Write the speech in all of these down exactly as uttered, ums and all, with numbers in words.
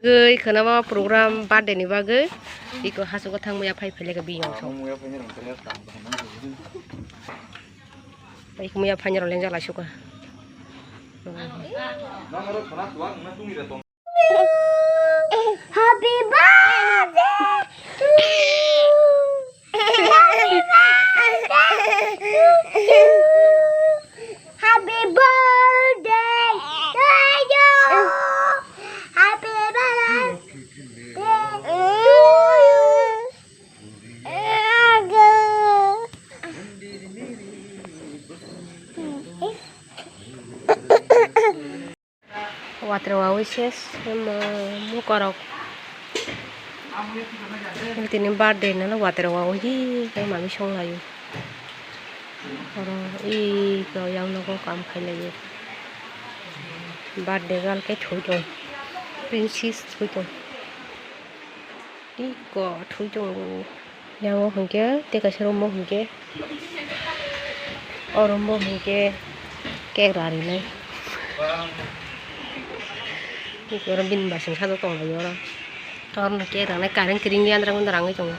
Gwi khwnama program birthday ni bagwi iko hachugo thang muya phai phai le biyong so. Iko muya phai rok lengjak lai suka. Happy birthday to you. Happy birthday to you. Happy birthday to you. Watwrwi wawi se mukorok. Tini birthday nalo watwrwi wawi hi khe manwi songlaio. Oro iko yang nogo kam khailaio. Birthday girl khe thwi tong. Princess thwi tong. Iko thwi tongo. Yang o hwnkhe tei kaisa room o hwnkhe, o room o hwnkhe cake rarinai. Oro bini basing sajak tonglaio oro. Oro no cake ranai current kiringya andra gundra wngwi tongo.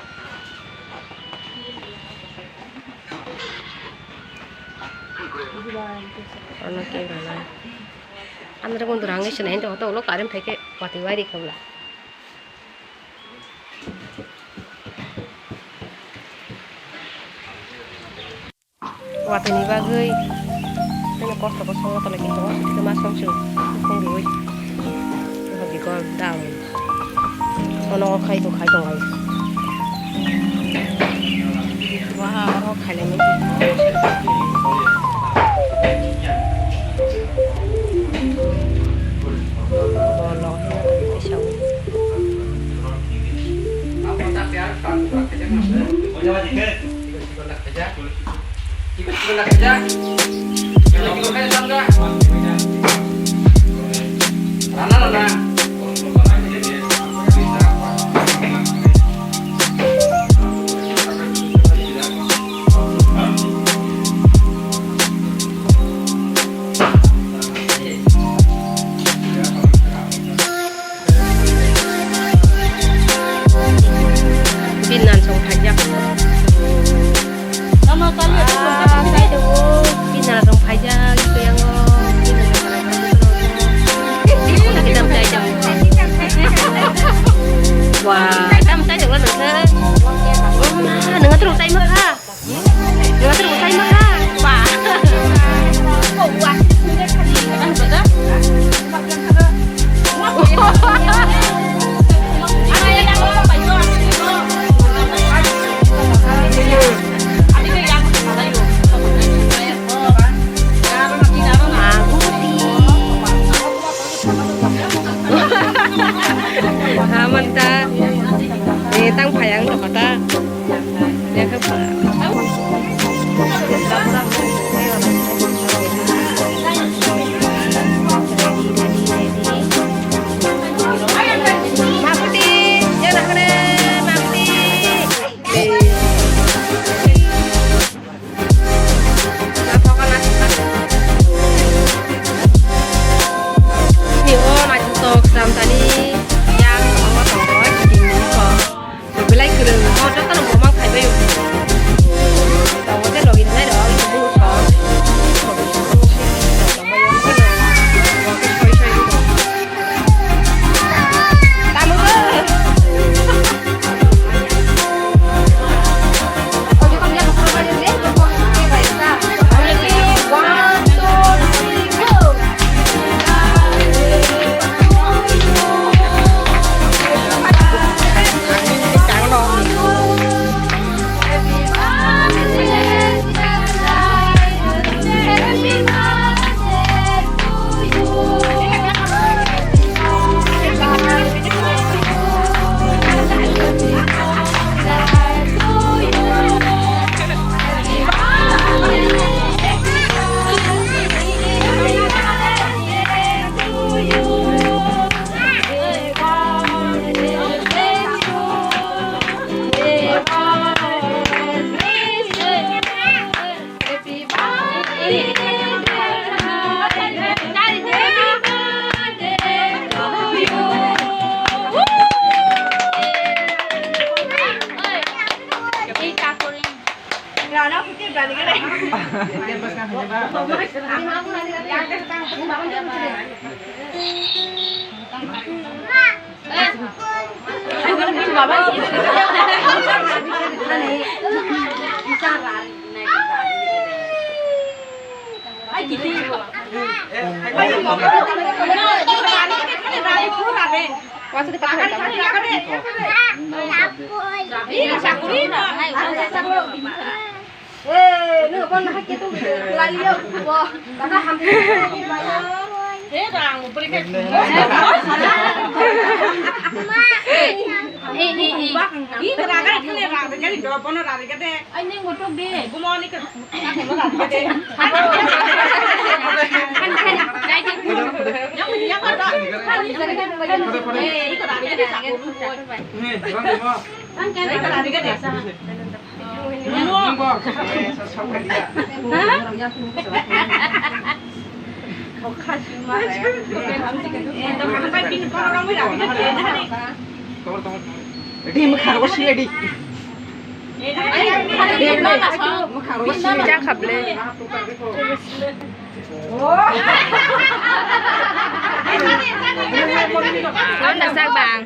Oro no cake ranai andra gundra wngwi se nai, hwnkhe hoto ulo current phaikhe watwi wari khabla. Watwini bagwi tini kosto kosto wngwi tonglaikhe tongo, tei ma somsong bukhung riui bikol dam. Ono khai bo khai tonglai. Wah, oro khailaimani. Bolo. Binan song phaijak. Ah, kaido, binan song phaijak, iko yango. Wah, tam chai jok la nang khe. Nang atur chai ma kha. Nang atur chai ma kha. Ba. Amanta, eh, tang phai ang tongkha ta. Ni o naithotok chwlamtani yang tongo tongo kiting tongo. Eh, nung bon hai ke tu lali yo bo. Tata ham. He rang mo beri ke. Eh, eh, eh. Ini rang kan ini rang jadi dua bono rang jadi. Ai ning mo tok de. Gumo ni ke. Ready, mwkhang rogo swi ready. Ready, mwkhang rogo swi ready. Chakhaple. Kauna sak bang.